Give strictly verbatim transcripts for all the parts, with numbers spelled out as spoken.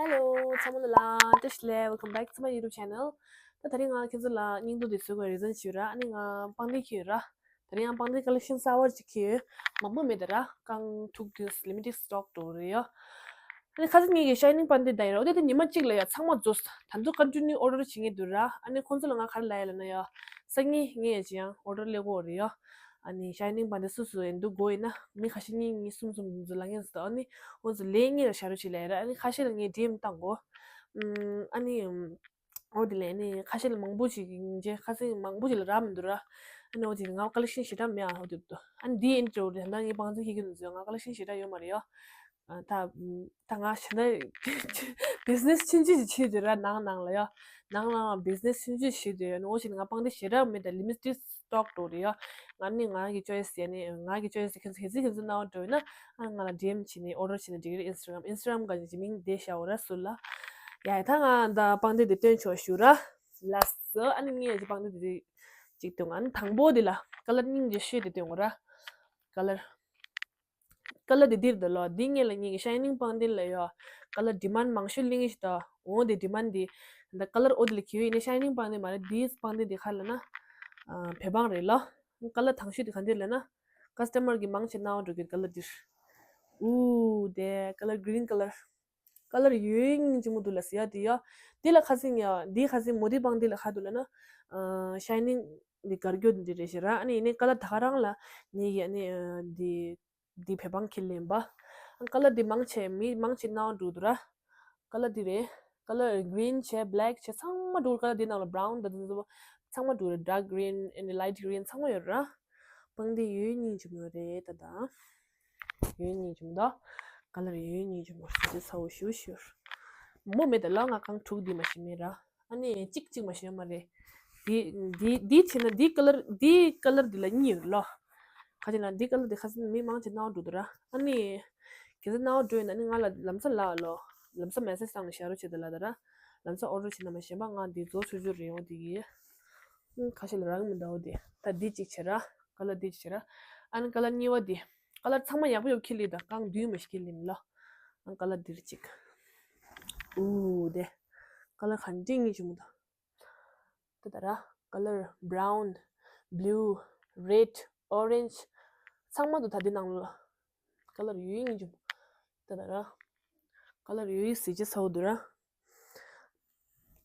Hello, ཚང་མ་ལ་བཀྲ་ཤིས་བདེ་ལེགས། Welcome back to my YouTube channel. ད་དེ་རིང་ང་ཁྱེད་ཚོ་ལ་བརྙན་ཐུང་འདི་བཟོ་དགོས་རེ་ཛན་ཞུ་ར། ཨ་ནི་ང་པང་གདན་འཁྱེར་ཡོད་ར། དེ་རིང་ཡང་པང་གདན་ཀ་ལེག་ཤན་གསར་པ་ཅིག་འཁྱེར་ཡོད། མང་པོ་མེད་ད་ར། རྐང་དྲུག་དེ་limited stock འགྲོ་རེད་ཡོད། ཨ་ནི་ཁ་སང་ངེད་ཀྱི་ཤའི་ནིང་པང་གདན་ད་ཡིན་ར། འོ་དེ་དེ་ཉི་མ་གཅིག་ལ་ཡ་ཚང་མ་རྫོགས། ད་དུང་continue order བྱེད་མཁན་འདུག་ར། ཨ་ནི་ཁོང་ཚོ་ལ་ང་ག་རེ་ལབ་ཡ་ལབ་ན་ཡ། སང་ཉིན་ངས་ཅི་ཡང་order སླེབས་ཀྱི་ཡོད་རེད་ཡོད། ཨ་ནི་ཤའི་ནིང་པང་གདན་སུ་སུ་ཡིན་འདུག་དགོས་ཡིན་ན་མི་ཁ་ཤས་གཉིས་གཉིས་གསུམ་གསུམ་འདུག་ལབ་མཁན་ཟེར། ཨ་ནི་ཁོང་ཚོ་ལས་ངེད་ལ་ཞབས་བྲོ་བྱེད་ལབ་ཡ་ར། ཨ་ནི་ཁ་ཤས་ལ་ངས་ཌི་ཨེམ་བཏང་གོ། ཨམ། ཨ་ནི་ཨམ། འོ་དེ་ལས་ནི་ཁ་ཤས་ལ་མང་པོ་ཞིག་ཡིན་རྗེས་ཁ་སང་མང་པོ་ཞིག་ལ་རག་མི་འདུག་ར། ཨ་ནི་འོ་དེ་ང་ཀ་ལེག་ཤན་ཞེ་དྲག་མེད་ཨ། འོ་དེ་འདུག་ཨ་ནི་འདི་ཡིན་འགྲོ་རེད། ད་ངའི་པང་གདན་འཁྱེར་གྱི་འདུག་ང་ཀ་ལེག་ཤན་ཞེ་དྲག་ཡོད་མ་རེད་ཡོད། ཨ། ད་ད་ང་ཞེ་ན་བི་ཛི་ནེ་སི་ཆུང་ཆུང་ཞིག་བྱེད་འདོད་ར། ནང་ནང་ལ་ཡོད། ནང་ནང་ལ་བི་ཛི་ནེ་སི་ཆུང་ཆུང་ཞིག་བྱེད་འདོད་ཡོད། འོ་ཞེ་ན་ང་པང་གདན་ཞེ་དྲག་མེད། ད་limited stock འགྲོ་རེད་ཡོད། ང་ནི་ང་གི་choice ཡ་ནི་ང་གི་choice ཁྱེད་ཚོ་ཁྱེད་ཚོ་ཁྱེད་ཚོ་ནང་འགྲོ་ཡོད་ན། ཨ། ང་ལ་ཌི་ཨེམ་བྱས་ནས་order བྱས་ན་འགྲིག་རེད། Instagram Instagram ག་ཅིག་མིང་དེ་བཞག་འོ་ར་སུ་ལ། ཡ་ད་ང་ད་པང་གདན་དེ་སྟོན་ཆོག་ཞུ་ར། ལགས་སོ། ཨ་ནི་ངས་ཀྱི་པང་གདན་དེ་ཅིག་སྟོན། ཨ་ནི་དང་པོ་དེ་ལ་ཀ་ལར་སྙིང་རྗེ་ཤོས་དེ་སྟོན་འོ་ར། ཀ་ལར་ཀ་ལར་དེ་འདིར་འདུག་ལོ། འདི་ངས་ལ་ངས་ཀྱི་ཤའི་ནིང་པང་གདན་ལ་ཡོད། ཀ་ལར་ཌི་མན་མང་ཤོས་ལེན་གྱི་ཞིག་ད། འོ་དེ་ཌི་མན་དེ་ད་ཀ་ལར་འོ་དེ་ལ་གྱིས་ཡོད་ཡིན་ན་ཤའི་ནིང་པང་གདན་མ་རེད། དེའི་པང་གདན་དེ་ག་རེ་ལབ་ན། ཨ། བོད་པང་རེད་ལོ། ཀ་ལར་དང་ཤོས་དེ་ག་འདིར་ལབ་ན། ཀ་སི་ཊ་མར་གྱི་མང་ཆེ་ནང་འགྲོ་གི་ཀ་ལར་འདིར། ཨུ། དེ་ཀ་ལར་གི་རིན་ཀ་ལར། ཀ་ལར་ཡོད་སྙིང་རྗེ་མོ་འདུག་ལ་ཟེར་ཡ་དེ་ཡ། དེ་ལ་ཁ་སང་ཡ་འདི་ཁ་སང་མོ་དེ་པང་དེ་ལ་ཁ་འདུག་ལ་ན། ཨ། ཤའི་ནིང་འདི་དགར་སྐྱོ་འདི་རེད་ཤག་ར། ཨ་ནི་ཡིན་ནའི་ཀ་ལར་ད་ག་རང་ལ་ངེད་ཀྱི་ཨ་ནི་འདི་འདི་བོད་པང་ཁྱེར་ལེན་པ། ཨ། ཀ་ལར་འདི་མང་ཆེ་མི་མང་ཆེ་ནང་འགྲོ་འདུག་ར། ཀ་ལར་འདི་རེད། ཀ་ལར་གི་རིན་བྱས་བྷེ་ལེག་བྱས་ཚང་མ་འགྲོ། ཀ་ལར་འདི་ནང་ལ་བྷ་རའུན་ད་འདི་ཚོ་ཚང་མ་འགྲོ་རེད། ཌརྐ་གི་རིན་ཨ་ནི་ལའིཊ་གི་རིན་ཚང་མ་ཡོད་ར། པང་དེ་ཡོད་སྙིང་རྗེ་མོ་རེད་ད་ད། ཡོད་སྙིང་རྗེ་མོ་འདུག་ཀ་ལར་ཡོད་སྙིང་རྗེ་མོ་ཟེར་ཚ་བོ་ཞུ་ཞུ། མོ་མེད་ད་ལོ། ང་རྐང་དྲུག་འདི་མ་ཤི་མེད་ར། ཨ་ནི་གཅིག་གཅིག་མ་ཤི་ཡོད་མ་རེད། འདི་འདི་འདི་བྱས་ན་འདི་ཀ་ལར་འདི་ཀ་ལར་འདི་ལ་གཉིས་ཡོད་ལོ། ཁ་ཅིག་ན་འདི་ཀ་ལར་འདི་ཁ་སང་མི་མང་ཆེ་ནང་འགྲོ་འདུག་ར། ཨ་ནི་གལ་སྲིད་ནང་འགྲོ་ཡོད་ན་ནི་ང་ལ་ལམ་སང་ལབ་ལོ། ལམ་སང་མེ་སེ་ཇི་བཏང་ནས་ཞབས་བྲོ་བྱེད་ད་ལབ་ད་ར། ལམ་སང་ཨོ་ཌར་བྱེད་ན་མ་གཞན་པ་ང་འདི་བཟོ་ཆོག་ཆོག་རེད་ཡོང་འདི་གི། ཁ་ཤས་ལ་རག་མི་འདུག་འོ་དེ། ད་འདི་གཅིག་བྱེད་ར། ཀ་ལར་འདི་གཅིག་བྱེད་ར། ཨ་ནི་ཀ་ལར་གཉིས་པ་འདི། ཀ་ལར་ཚང་མ་ཡག་པོ་ཡོད་ཁྱེར་ལེན་ད། རྐང་བདུན་མ་ཞིག་ཁྱེར་ལེན་ལ། ཨ་ནི་ཀ་ལར་འདིར་གཅིག་ཨུ་དེ། ཀ་ལར་ག་འདྲ་སྙིང་རྗེ་མོ་འདུག་ད་ད་ར། ཀ་ལར་བྷ་རའུན། བྷ་ལུ། རེཌ། ཨོ་རེན་ཇི། ཚང་མ་འདུག་ད་འདི་ནང་ལོ། ཀ་ལར་ཡོད་སྙིང་རྗེ་མོ། ད་ད་ར། ཀ་ལར་ཡོད་ཟེར་ཅི་ཚ་བོ་འདུག་ར།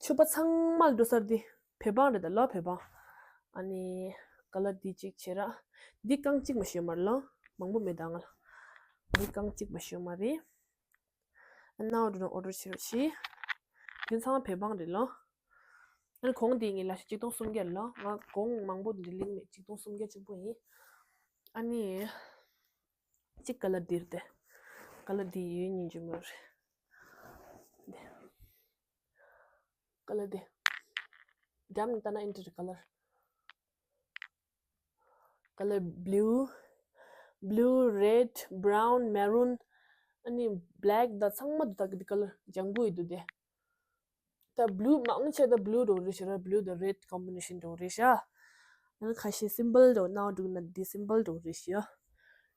ཕྱུ་པ་ཚང་མ་འགྲོ་སར་འདི་བོད་པང་རེད་ད་ལོ། བོད་པང་། ཨ་ནི་ཀ་ལར་འདི་གཅིག་བྱེད་ར། འདི་རྐང་གཅིག་མ་ཤི་ཡོད་མ་རེད་ལོ། མང་པོ་མེད་ད་ང་ལ། འདི་རྐང་གཅིག་མ་ཤི་ཡོད་མ་རེད། ཨ་ནི་ཨོ་ཌར་ཨོ་ཌར་བྱེད་རོགས་གྱིས། དེ་ཚང་མ་བོད་པང་རེད་ལོ། ཨ་ནི་གོང་དེ་ངའི་ལ་ཤོག་གཅིག་སྟོང་སུམ་བརྒྱ་རེད་ལོ། ང་གོང་མང་པོ་འདི་ལེན་མེད། གཅིག་སྟོང་སུམ་བརྒྱ་གཅིག་པོ་ཡིན། ཨ་ནི། གཅིག་ཀ་ལར་འདིར་དེ། ཀ་ལར་འདི་ཡོད་སྙིང་རྗེ་མོ་རེད། འདི། ཀ་ལར་འདི། འགྲམ་ནས་ལྟ་ན་ཨེ་འདྲ་རེད་ཀ་ལར། ཀ་ལར་བྷ་ལུ། བྷ་ལུ། རེཌ། བྷ་རའུན། མེ་རུན། ཨ་ནི་བྷེ་ལེག་ད་ཚང་མ་འདུག་ད་གི་འདི་ཀ་ལར་ལྗང་གུ་ཡི་འདུག་དེ། ད་བྷ་ལུ་མང་ཆེ་ད་བྷ་ལུ་འགྲོ་རེད་ཤག་ར། བྷ་ལུ་དང་རེཌ་ཀོམ་བི་ནེ་ཤན་འགྲོ་རེད་ཤག་ཨ་ནི་ཁ་ཤས་སིམ་བལ་འགྲོ་ནང་འགྲོ་ན་འདི་སིམ་བལ་འགྲོ་རེད་ཤག་ཨ་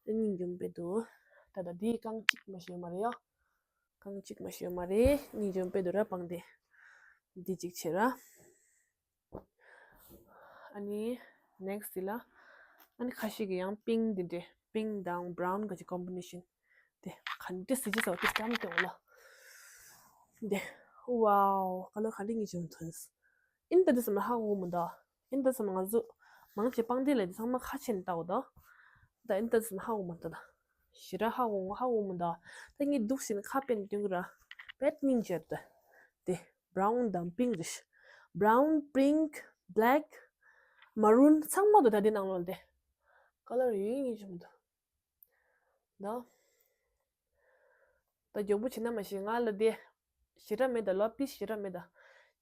ནི་སྙིང་རྗེ་མོ་དཔེ་འདུག་ད་ད་འདི་རྐང་གཅིག་མ་ཤི་ཡོད་མ་རེད་ཡ། རྐང་གཅིག་མ་ཤི་ཡོད་མ་རེད། སྙིང་རྗེ་མོ་དཔེ་འདུག་ར། པང་དེ་འདི་གཅིག་བྱེད་ར། ཨ་ནི་ནེག་སི་ཊི་དེ་ལ། ཨ་ནི་ཁ་ཤས་ཀྱིས་ཡང་པིང་ཀི་འདི་འདྲས། པིང་ཀི་དང་བྷ་རའུན་ག་ཅིག་ཀོམ་བི་ནེ་ཤན། དེ་ག་འདྲ་ཟེར་གྱི་ཟེར་བ་དེ་ཙམ་སྟོན་ལ། དེ། ཝའོ། ཀ་ལར་ག་འདྲ་སྙིང་རྗེ་མོ་ཐོན། ཨིན་ད་དེ་ཙམ་ལ་ཧ་གོ་མི་འདུག་ཨིན་ད་ཙམ་ང་ཚོ་མང་ཆེ་པང་དེ་ལ་དེ་ཚང་མ་ཁ་ཕྱེ་ནས་ལྟ་འོ་ད། ད་ཨིན་ད་ཙམ་ཧ་གོ་མི་འདུག་ད། ཞེ་དྲག་ཧ་གོ་ཧ་གོ་མི་འདུག་ད་ངས་འདུག་བྱས་ནས་ཁ་ཕྱེ་ནས་སྟོན་གི་ར། དཔེ་སྙིང་རྗེ་འདུག་དེ། བྷ་རའུན་དང་པིང་ཀི་རེད། བྷ་རའུན། པིང་ཀི། བྷེ་ལེག་མ་རུན་ཚང་མ་འདུག་ད་དེ་ནང་ལོགས་ལ་དེ། ཀ་ལར་ཡོད་སྙིང་རྗེ་མོ་འདུག་ད། ད་མགྱོགས་པོ་བྱེད་ན་མ་ཤེས་ང་ལ་དེ། ཞེ་དྲག་མེད་ད་ལོ། པི་སི་ཞེ་དྲག་མེད་ད།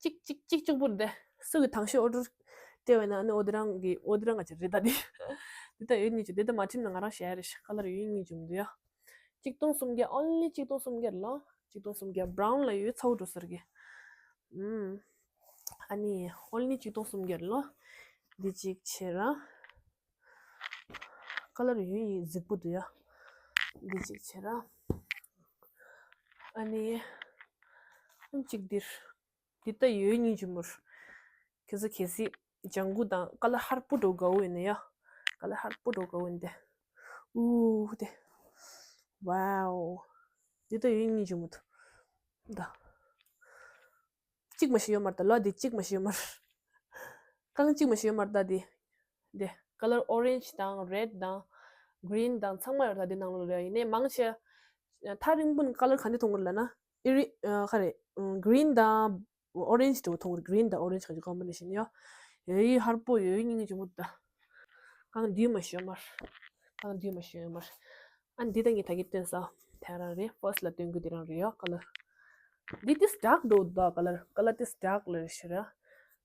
གཅིག་གཅིག་གཅིག་གཅིག་པུར་དེ། སུ་གི་དང་ཤོས་ཨོ་ཌར་སྤྲད་པ་ཡིན་ན་ཨ་ནི་ཨོ་དེ་རང་གི་ཨོ་དེ་རང་ག་ཅིག་རེད་ད་དེ། དེ་ད་ཡོད་སྙིང་རྗེ། དེ་ད་མ་ཁྲིམས་ན་ང་རང་ཞེ་ཡ་རེད་ཤག་ཀ་ལར་ཡོད་སྙིང་རྗེ་མོ་འདུག་ཡ། གཅིག་སྟོང་སུམ་བརྒྱ། ཨོན་ལི་གཅིག་སྟོང་སུམ་བརྒྱ་རེད་ལོ། གཅིག་སྟོང་སུམ་བརྒྱ། བྷ་རའུན་ལ་ཡོད་ཚ་བོ་འགྲོ་ས་རེད་གི། ཨུམ། ཨ་ནི་ཨོན་ལི་གཅིག་སྟོང་སུམ་བརྒྱ་རེད་ལོ། འདི་གཅིག་བྱེད་ར། ཀ་ལར་ཡོད་ཡིན་གཟིགས་པོ་འདུག་ཡ། འདི་གཅིག་བྱེད་ར། ཨ་ནི། ཨང་གཅིག་འདིར། འདི་ལྟ་ཡོད་སྙིང་རྗེ་མོར། ཁྱེད་ཚོ་གལ་སྲིད་ལྗང་གུ་དང་ཀ་ལར་ཧར་པོ་འགྲོ་དགའ་བོ་ཡིན་ན་ཡ། ཀ་ལར་ཧར་པོ་འགྲོ་དགའ་བོ་ཡིན་ཏེ། ཨུ་དེ། ཝའོ། འདི་ལྟ་ཡོད་སྙིང་རྗེ་མོ་འདུག་ད། གཅིག་མ་ཞིག་ཡོད་མ་རེད་ད་ལོ། འདི་གཅིག་མ་ཞིག་ཡོད་མ་རེད། རྐང་གཅིག་མ་ཞིག་ཡོད་མ་རེད་ད་འདི། འདི་ཀ་ལར་ཨོ་རེན་ཇི་དང་རེད་དང་གྷི་རིན་དང་ཚང་མ་ཡོད་རེད་ད་འདི་ནང་ལོགས་ལ། ཡིན་ནའི་མང་ཆེ་ཐག་རིང་པོ་ནས་ཀ་ལར་ག་འདྲ་མཐོང་གི་རེད་ལབ་ན། ཨི་རི་ཨ་ག་རེ་གྷི་རིན་དང་ཨོ་རེན་ཇི་འདྲ་བོ་མཐོང་གི་རེད། གྷི་རིན་དང་ཨོ་རེན་ཇི་ག་ཅིག་ཀོམ་བི་ནེ་ཤན་ཡོད། ཡོད་ཧར་པོ་ཡོད་སྙིང་རྗེ་མོ་ད། རྐང་བདུན་མ་ཞིག་ཡོད་མ་རེད། རྐང་བདུན་མ་ཞིག་ཡོད་མ་རེད། ཨ་འདི་ད་ངས་ད་གིན་སྟོན་ས་དེ་རང་རེད། ཕར་སི་ལ་སྟོན་རྒྱུ་དེ་རང་རེད་ཡ། ཀ་ལར་འདི་ཏིས་ཌརྐ་འགྲོ་འདུག་ད། ཀ་ལར་ཀ་ལར་ཏིས་ཌརྐ་ལ་རེད་ཤི་ར།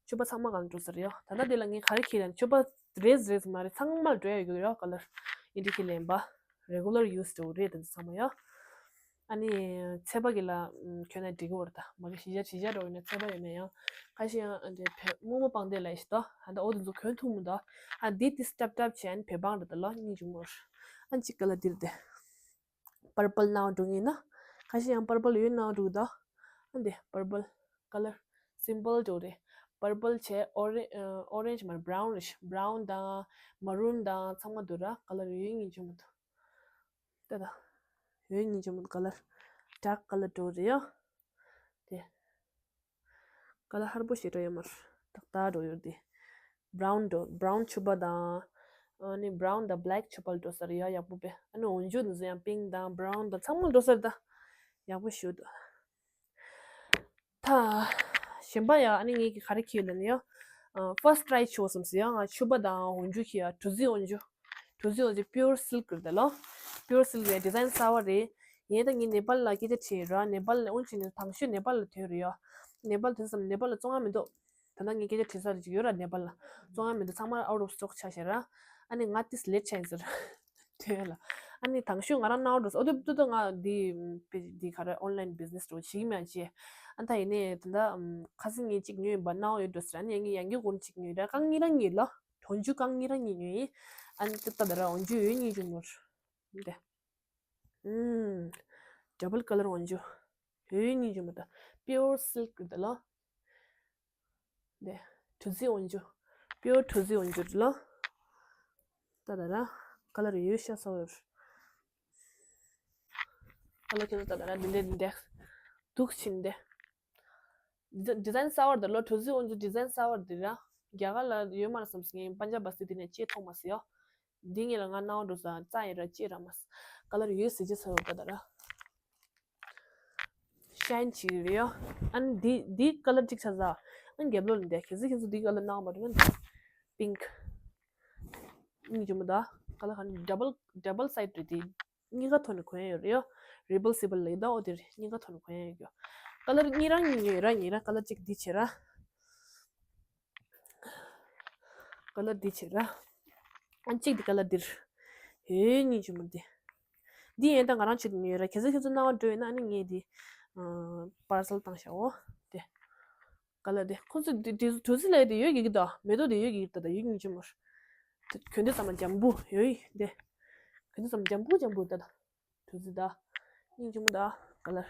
ཕྱུ་པ་ཚང་མ་གང་འགྲོ་ས་རེད་ཡ། ད་ལྟ་འདི་ལ་ངས་ག་རེ་ཁྱེར་ཡ་ཕྱུ་པ་རེས་རེས་མ་རེད། ཚང་མ་འགྲོ་ཡ་ཡོད་ཡ། ཀ་ལར་ཨི་འདི་ཁྱེར་ལེན་པ་རེ་གུ་ལར་ཡུ་སི་འགྲོ་རེད། ད་འདི་ཚང་མ་ཡ། ཨ་ནི་ཚད་པ་གི་ལ་ཁྱོད་ན་འགྲིག་གི་བར་ད་མ་གི་བཞི་བརྒྱ་བཞི་བརྒྱ་འགྲོ་ཡིན་ན་ཚད་པ་ཡོད་མེད་ཡང་ཁ་ཤས་ཡང་འདི་བེ་སྨུག་མ་པང་གདན་ལ་ཡི་ཤི་ད། ཨ་ད་འོ་དེ་ཚོ་གོན་ཐུབ་མི་ད། ཨ་འདི་ཏིས་ཊབ་ཊབ་བྱས་ཨ་ནི་བེ་པང་རེད་ད་ལོ། སྙིང་རྗེ་མོ་རེད། ཨ་གཅིག་ཀ་ལར་འདིར་དེ། པར་པལ་ནང་འགྲོ་ངེས་ན། ཁ་ཤས་ཡང་པར་པལ་ཡོད་ནང་འགྲོ་ད། ཨ་འདི་པར་པལ་ཀ་ལར་སིམ་པལ་འགྲོ་རེད། པར་པལ་བྱས་ཨོ་རེ་ཨོ་རེན་ཇི་མ་རེད། བྷ་རའུན་རེད། བྷ་རའུན་དང་མ་རུན་དང་ཚང་མ་འདུག་ར། ཀ་ལར་ཡོད་སྙིང་རྗེ་མོ་འདུག་ད་ད། ཡོད་སྙིང་རྗེ་མོ་འདུག་ཀ་ལར་ཌརྐ་ཀ་ལར་འགྲོ་རེད་ཡ། དེ། ཀ་ལར་ཧར་པོ་ཞེ་དྲག་ཡོད་མ་རེད། ཏག་ཏག་འགྲོ་ཡོད་དེ། བྷ་རའུན་འགྲོ། བྷ་རའུན་ཕྱུ་པ་དང་། ཨ་ནི་བྷ་རའུན་དང་བྷེ་ལེག་ཕྱུ་པ་ལ་འགྲོ་ས་རེད་ཡ། ཡག་པོ་དཔེ། ཨ་ནི་འོག་འཇུག་འདི་ཚོ་ཡང་པིང་དང་བྷ་རའུན་དང་ཚང་མ་འགྲོ་ས་རེད་ད། ཡག་པོ་ཞུ་འདུག་ད་གཞན་པ་ཡ་ཨ་ནི་ངས་ཀྱི་ག་རེ་ཁྱེར་ལབ་ན་ཡ། ཕར་སི་ཊི་ཊི་རའི་བྱེད་དགོས་བསམ་སོང་ཡ། ང་ཕྱུ་པ་དང་འོག་འཇུག་ཁྱེར་ཡ། གྲུ་གཟིངས་འོག་འཇུག་གྲུ་གཟིངས་འོག་འཇུག་པིའུར་སིལཀ་རེད་ད་ལོ། པིའུར་སིལཀ་ཡ་ཌི་ཛའིན་གསར་བ་རེད། ངས་ད་ངའི་ནེ་པཱལ་ལ་སྐད་ཆ་དྲིས་ར། ནེ་པཱལ་ལ་དབུ་ཅན་ནས་དང་ཤོས་ནེ་པཱལ་ལ་ཐོན་རེད་ཡ། ནེ་པཱལ་ཐོན་བསམ་ནེ་པཱལ་ལ་བཙོང་ཡ་མི་འདུག་ད་ལྟ་ངས་སྐད་ཆ་དྲིས་ས་རེ་ཅིག་ཡོད་ར། ནེ་པཱལ་ལ་བཙོང་ཡ་མི་འདུག་ཚང་མ་out of stock ཆགས་ཤག་ར། ཨ་ནི་ང་ཏིས་ལེ་ཊི་ཆགས་ཡིན་ཟེར། དོན་ལ། ཨ་ནི་དང་ཤོས་ང་རང་སྣང་བ་འགྲོ་ས། ཨོ་དེ་ཏུ་ཏུ་ང་འདི་འདི་ག་རེ་ཨོན་ལའིན་བི་ཛི་ནེ་སི་འགྲོ་བྱེད་ཀྱི་མེད་ཅེ། ཨ་ད་ཡིན་ནའི་ད་ལྟ་ཁ་སང་ངས་གཅིག་ཉོས་ཡིན་པ་སྣང་བ་ཡོད་འགྲོ་ཟེར། ཨ་ནི་ངས་ཡང་གི་སྒོར་གཅིག་ཉོས་ར། རྐང་གཉིས་རང་གཉིས་ལ། འོག་འཇུག་རྐང་གཉིས་རང་གཉིས་ཉོས་ཡིན། ཨ་ནི་ཏི་ཏ་ད་ར་འོག་འཇུག་ཡོད་སྙིང་རྗེ་མོ་རེད། འདི། ཨུམ། ཌབ་བལ་ཀ་ལར་འོག་འཇུག་ཡོད་སྙིང་རྗེ་མོ་ད། པིའུར་སིལཀ་རེད་ད་ལོ། འདི། གྲུ་གཟིངས་འོག་འཇུག་པིའུར་གྲུ་གཟིངས་འོག་འཇུག་རེད་ལོ། ཏ་ད་ར། ཀ་ལར་ཡོད་ཤ་ཚ་བོ་རེད། ཀ་ལར་ཁྱེད་ཚོ་ཏ་ད་ར་འདི་འདྲ་འདི་འདྲ། འདུག་ཕྱིན་འདི། ཌི་ཛའིན་གསར་བ་རེད་ད་ལོ། གྲུ་གཟིངས་འོག་འཇུག་ཌི་ཛའིན་གསར་བ་རེད་འདི་ར། རྒྱ་གར་ལ་ཡོད་མ་རེད་བསམ་སོང་། ངས་པན་ཇབ་བ་སི་ཊི་དེ་ནས་ཅིག་མཐོང་མ་སོང་ཡ། འདི་ངས་ལ་ང་སྣང་བ་འགྲོ་ས་རྩ་ཡིན་ར་ཅིག་ར་མ་སོང་། ཀ་ལར་ཡོད་ཟེར་ཅིག་ཚ་བོ་ད་ད་ར། ཤའིན་བྱེད་ཀྱི་རེད་ཡ། ཨ་ནི་འདི་འདི་ཀ་ལར་གཅིག་ཆ་ས། ཨ་ནི་རྒྱབ་ལོགས་ལ་འདི་ཁྱེད་ཚོ་ཁྱེད་ཚོ་འདི་ཀ་ལར་སྣང་བ་རེད་ན། འདི་པིང་ཀི། སྙིང་རྗེ་མོ་ད། ཀ་ལར་ག་ནི་ཌབ་བལ་ཌབ་བལ་སའི་ཌི་རེད་དེ། གཉིས་ཀ་ཐོག་ནས་གོན་ཡ་ཡོད་རེད་ཡ། རི་བར་སི་བལ་ལ་ཡོད་ད། འོ་དེ་རེད། གཉིས་ཀ་ཐོག་ནས་གོན་ཡ་ཡོད་ཡ། ཀ་ལར་གཉིས་རང་གཉིས་ཡོད་ར། གཉིས་ར་ཀ་ལར་གཅིག་འདི་བྱེད་ར། ཀ་ལར་འདི་བྱེད་ར། ཨ་གཅིག་འདི་ཀ་ལར་འདིར། ཧེ་སྙིང་རྗེ་མོ་འདི། འདི་ཡན་ད་ང་རང་ཆེད་དུ་ཉོས་ར། ཁྱེད་ཚོ་ཁྱེད་ཚོ་སྣང་བ་འགྲོ་ཡོད་ན་ཨ་ནི་ངས་འདི། པར་སལ་བཏང་བཞག་འོ། དེ། ཀ་ལར་འདི་ཁོ་ཚོ་འདི་འདི་གྲུ་གཟིངས་ལ་ཡོད་དེ་ཡོད་ཀྱི་ཀྱི་ད། མེ་ཏོག་འདི་ཡོད་ཀྱི་ཀྱི་ད། ད་ཡོད་སྙིང་རྗེ་མོ། དེ་གྱོན་དུས་ཙམ་ལ་འཇམ་པོ་ཡོད་ཡི་འདི། གྱོན་དུས་ཙམ་འཇམ་པོ་འཇམ་པོ་ད་ད། གྲུ་གཟིངས་ད། སྙིང་རྗེ་མོ་ད། ཀ་ལར།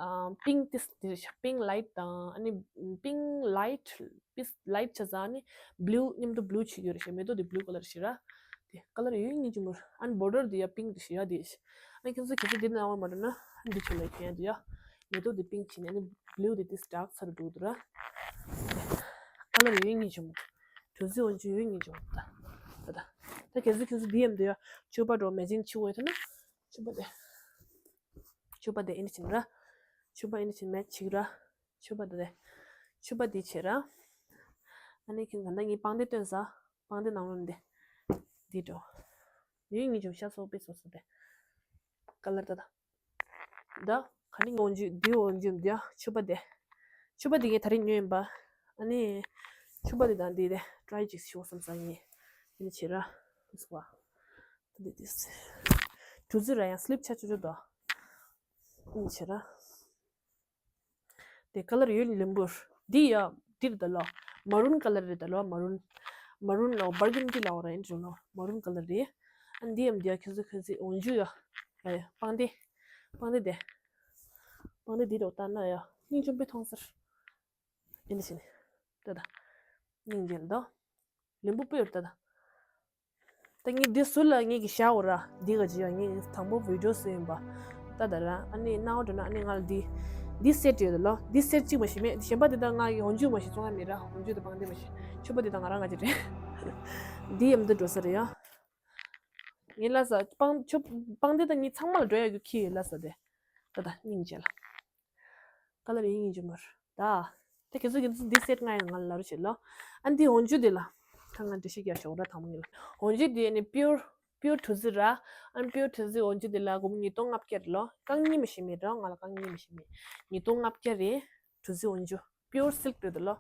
ཨ། པིང་ཏིས་འདི་རེད་ཤག་པིང་ལའིཊ་དང་ཨ་ནི་པིང་ལའིཊ། པིང་ལའིཊ་ཆ་ཚང་ཨ་ནི་བླུ་མཉམ་དུ་བླུ་བྱེད་ཀྱི་རེད་ཤག་མེ་ཏོག་འདི་བླུ་ཀ་ལར་ཞིག་ར། དེ་ཀ་ལར་ཡོད་སྙིང་རྗེ་མོ། ཨ་ནི་བོར་ཌར་འདི་ཡ་པིང་འདི་ཞིག་ཡ་དེ་ཞིག་ཨ་ནི་ཁྱེད་ཚོ་གལ་སྲིད་འདི་ནང་བ་མ་འགྲོ་ན་ཨ་ནི་འདི་ཆོ་ལ་གྱོན་ཡ་འདི་ཡ། མེ་ཏོག་འདི་པིང་བྱས་ནས་ཨ་ནི་བླུ་འདི་ཏིས་ཌརྐ་ཚ་རུ་འགྲོ་འདུག་ར། ཀ་ལར་ཡོད་སྙིང་རྗེ་མོ། གྲུ་གཟིངས་འོག་འཇུག་ཡོད་སྙིང་རྗེ་མོ་ད། ད་ད། ད་གལ་སྲིད་ཁྱེད་ཚོ་འདི་ཡ་འདི་ཡ་ཕྱུ་པ་འགྲོ་མེ་ཅིང་བྱེད་འོས་ཐུབ་ན། ཕྱུ་པ་དེ། ཕྱུ་པ་དེ་ཨེ་འདྲ་བྱེད་ར། ཕྱུ་པ་ཨེ་འདྲ་བྱེད་མེད་ཅིག་ར། ཕྱུ་པ་དེ་དེ། ཕྱུ་པ་དེ་བྱེད་ར། ཨ་ནི་ཁྱེད་ད་ལྟ་ངའི་པང་གདན་སྟོན་ས། པང་གདན་ནང་ལོགས་འདི། འདི་འགྲོ། འདི་ངའི་ཅུང་ཤ་སོགས་པའི་སོ་སོ་དེ། ཀ་ལར་ད་ད། ད་ག་ནི་འོག་འཇུག་འདི་འོག་འཇུག་འདི་ཨ་ཕྱུ་པ་དེ། ཕྱུ་པ་དེ་ངས་ད་རེས་ཉོས་ཡིན་པ། ཨ་ནི། ཕྱུ་པ་དེ་དང་འདི་དེ་ཊ་རའི་ཅིག་ཞུ་བསམ་ས་ངས། འདི་ནི་བྱེད་ར། འདི་སོ། འདི་འདི། གྲུ་གཟིངས་ར་ཡང་སི་ལིབ་ཆ་ཆོ་ཆོ་དོ། འདི་བྱེད་ར། དེ་ཀ་ལར་ཡོད་ལེམ་བུར། འདི་ཡ་འདིར་ད་ལོ། མ་རུན་ཀ་ལར་རེད་ད་ལོ། མ་རུན། མ་རུན་ལ་བར་གི་འདི་ལ་བ་ར་ཡིན་ལོ། མ་རུན་ཀ་ལར་རེད། ཨ་འདི་ཡམ་འདི་ཡ་ཁྱེད་ཚོ་ཁྱེད་ཚོ་འོག་འཇུག་ཡ། ཡ་ཡ་པང་དེ། པང་དེ་དེ། པང་དེ་འདི་རོ་ལྟ་ན་ཡ། སྙིང་ཆུང་པོ་མཐོང་ཟེར། ཨེ་འདི་བྱས་ནས། ད་ད། སྙིང་རྗེ་ལ་དོ། ལེན་པོ་སྤོས་ད་ད། ད་ངས་འདི་ཟུར་ལ་ངས་ཀྱི་བཞག་འོ་ར། འདི་ག་ཅི་ཡང་ངས་དང་པོ་བི་ཌིའོ་བཟོས་ཡིན་པ། ད་ད་ར། ཨ་ནི་ནའོ་འགྲོ་ན་ཨ་ནི་ང་ལ་འདི། འདི་སེ་ཊི་ཡོད་ལོ། འདི་སེ་ཊི་གཅིག་མ་ཞིག་མེད། གཞན་པ་འདི་ད་ང་ཡི་འོན་ཆུ་མ་ཞིག་བཙོང་ཡ་མེད་ར། འོན་ཆུ་དང་པང་གདན་མ་ཞིག་ཕྱུ་པ་འདི་ད་ང་རང་ང་ཅི་རེད། འདི་ཡམ་དུ་འགྲོ་ས་རེད་ཡ། ངས་ལ་ས་པང་ཕྱུ་པང་འདི་ད་ངས་ཚང་མ་ལ་འགྲོ་ཡ་གི་ཁྱི་ཡོད་ལ་ས་དེ། ད་ད་སྙིང་རྗེ་ལ། ཀ་ལར་ཡིན་ཡིན་གྱི་མར། ད། དེ་ཁྱེད་ཚོ་ཁྱེད་ཚོ་འདི་སེ་ཊི་ང་ཡང་ང་ལ་རུ་བྱེད་ལོ། ཨ་འདི་འོན་ཆུ་འདི་ལ། ད་ང་འདི་ཞིག་རྒྱག་ཤོག་ར་དང་མོ་ཡིན་ལ། འོན་ཆུ་འདི་ནི་པིའུར་པིའུར་ཐུ་ཙི་ར། ཨ་པིའུར་ཐུ་ཙི་འོན་ཆུ་འདི་ལ་སྒོར་མོ་ཉིས་སྟོང་ལྔ་བརྒྱ་རེད་ལོ། རྐང་གཉིས་མ་ཞིག་མེད་ར། ང་ལ་རྐང་གཉིས་མ་ཞིག་མེད། ཉིས་སྟོང་ལྔ་བརྒྱ་རེད། ཐུ་ཙི་འོན་ཆུ། པིའུར་སིལཀ་རེད་ལོ།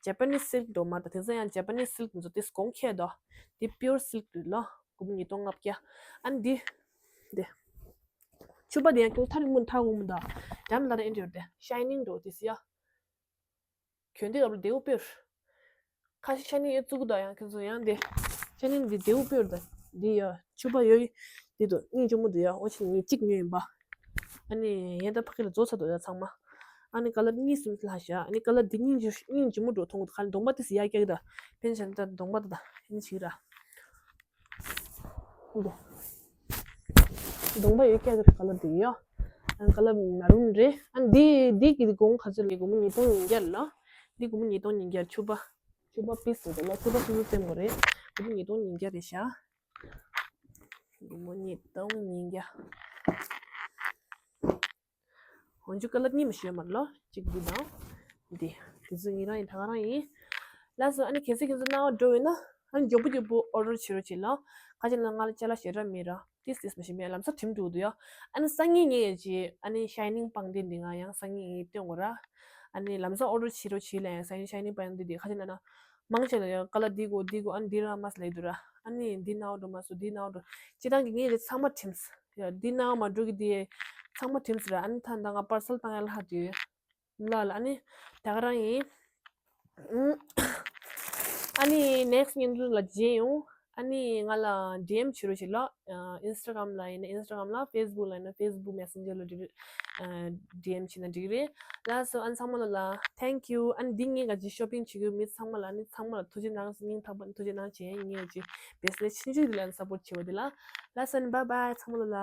ཇ་པ་ནིས་སིལཀ་འགྲོ་མ་ད་དེ་ཚོ་ཡང་ཇ་པ་ནིས་སིལཀ་འདི་ཚོ་དེ་གོང་ཁེ་དོ། དེ་པིའུར་སིལཀ་རེད་ལོ། སྒོར་མོ་ཉིས་སྟོང་ལྔ་བརྒྱ། ཨ་འདི། འདི། ཕྱུ་པ་དེ་ཡང་ཁྱོད་ཐར་མུན་ཐག་འོང་མི་འདུག་འགྲམ་ལ་ར་ཨེ་འདྲ་ཡོད་དེ། ཤའི་ནིང་འགྲོ་དེ་སི་ཡ། གྱོན་དུས་སྐབས་ལ་བདེ་བོ་དཔེར། ཁ་ཤས་ཤའི་ནིང་ཨེ་བཙུགས་འདུག་ཡང་ཁྱོད་ཚོ་ཡང་དེ། ཤའི་ནིང་འདི་བདེ་བོ་དཔེར་དང་འདི་ཡ་ཕྱུ་པ་ཡོད་ཡི། འདི་དུ་སྙིང་རྗེ་མོ་འདུག་ཡ། འོ་ཆི་ངས་གཅིག་ཉོས་ཡིན་པ། ཨ་ནི་ཡན་ད་ཕ་གི་ལ་རྫོགས་ཚར་འདུག་ཡ་ཚང་མ། ཨ་ནི་ཀ་ལར་གཉིས་གསུམ་ལྷག་བཞག་ཨ་ནི་ཀ་ལར་འདི་སྙིང་རྗེ་སྙིང་རྗེ་མོ་འགྲོ་མཐོང་གི་འདུག་ག་ནི་གདོང་པ་དེ་སི་ཡ་སྐྱག་གི་ད། ཕན་ཆད་ད་གདོང་པ་ད་ད་ཨེ་ནི་བྱེད་གི་ར། འདི། གདོང་པ་ཡོད་ཀྱག་གི་ཀ་ལར་དེ་ཡོད། ཨ་ཀ་ལར་མ་རུན་རེད། ཨ་འདི་འདི་གི་དགོང་ག་ཚོད་ལ་སྒོར་མོ་ཉིས་སྟོང་ཉིས་བརྒྱ་ལ། འདི་སྒོར་མོ་ཉིས་སྟོང་ཉིས་བརྒྱ་ཕྱུ་པ། ཕྱུ་པ་པིས་ཟེར་དེ་ལ་ཕྱུ་པ་སོ་སོ་བཙེམ་དགོས་རེད། སྒོར་མོ་ཉིས་སྟོང་ཉིས་བརྒྱ་རེད་ཤག་སྒོར་མོ་ཉིས་སྟོང་ཉིས་བརྒྱ། འོན་ཆུ་ཀ་ལར་གཉིས་མ་ཞིག་ཡོད་མ་རེད་ལོ། གཅིག་འདི་དང་། འདི། དེ་ཚོ་ངེད་རང་ཡིན་ད་ག་རང་ཡིན། ལགས་སོ། ཨ་ནི་གལ་སྲིད་ཁྱེད་ཚོ་སྣང་བ་འགྲོ་འོས་ན། ཨ་ནི་མགྱོགས་པོ་མགྱོགས་པོ་ཨོ་ཌར་བྱེད་རོགས་བྱེད་ལ། ཁ་ཅིག་ལ་ང་ལ་ཅ་ལག་ཞེ་དྲག་མེད་ར། ཏིས་ཏིས་མ་ཞིག་མེད་ལམ་སང་གྲིམ་འགྲོ་འདུག་ཡ། ཨ་ནི་སང་ཉིན་ངས་ཡ་ཅི་ཨ་ནི་ཤའི་ནིང་པང་གདན་འདི་ང་ཡང་སང་ཉིན་ངས་སྟོན་དགོས་ར། ཨ་ནི་ལམ་སང་ཨོ་ཌར་བྱེད་རོགས་བྱེད་ལ་ཡང་སང་ཉིན་ཤའི་ནིང་པང་གདན་འདི་ཁ་ཅིག་ལ་ན། མང་ཆེ་ལ་ཡང་ཀ་ལར་འདི་དགོས་འདི་དགོས་ཨ་ནི་འདི་རང་མ་སླེབས་འདུག་ར། ཨ་ནི་འདི་ནའོ་འགྲོ་མ་སོ་འདི་ནའོ་འགྲོ། སྤྱིར་བཏང་གི་ངས་རེད་ཚང་མ་གྲིམས། ཡ་འདི་ནའོ་མ་འགྲོ་གི་འདི་ཚང་མ་གྲིམས་ར། ཨ་ནི་ད་ད་ང་པར་སལ་བཏང་ཡ་ལ་ཧ་དུས། ལ་ལ་ཨ་ནི་ད་ག་རང་ཡིན། ཨུམ། ཨ་ནི་ནེག་སི་ཊི་བརྙན་ཐུང་ལ་མཇལ་ཡོང་། ཨ་ནི་ང་ལ་ཌི་ཨེམ་བྱེད་རོགས་བྱེད་ལ། ཨིན་སི་ཊ་གྷ་རམ་ལ་ཡིན་ན་ཨིན་སི་ཊ་གྷ་རམ་ལ། ཕེ་སི་བུག་ལ་ཡིན་ན་ཕེ་སི་བུག་མེ་སེན་ཇར་ལ་འགྲིག་རེད། ཌི་ཨེམ་བྱེད་ན་འགྲིག་རེད། ལགས་སོ། ཨ་ནི་ཚང་མ་ལ་ལ་ཐེང་ཀིའུ། ཨ་ནི་འདི་ངས་ག་ཅི་ཤོ་པིང་བྱེད་ཀྱི་ཡོད་མི་ཚང་མ་ལ་ཨ་ནི་ཚང་མ་ལ་ཐུགས་རྗེ་གནང་སྙིང་ཐག་པ་ནས་ཐུགས་རྗེ་གནང་བྱས་ངས་ཀྱི་བེ་སི་ལེ་ཆུང་ཆུང་འདི་ལ་ཨ་ནི་སབ་པོར་བྱེད་པ་འདི་ལ། ལགས་སོ། ཨ་ནི་བཱའི་བཱའི་ཚང་མ་ལ་ལ།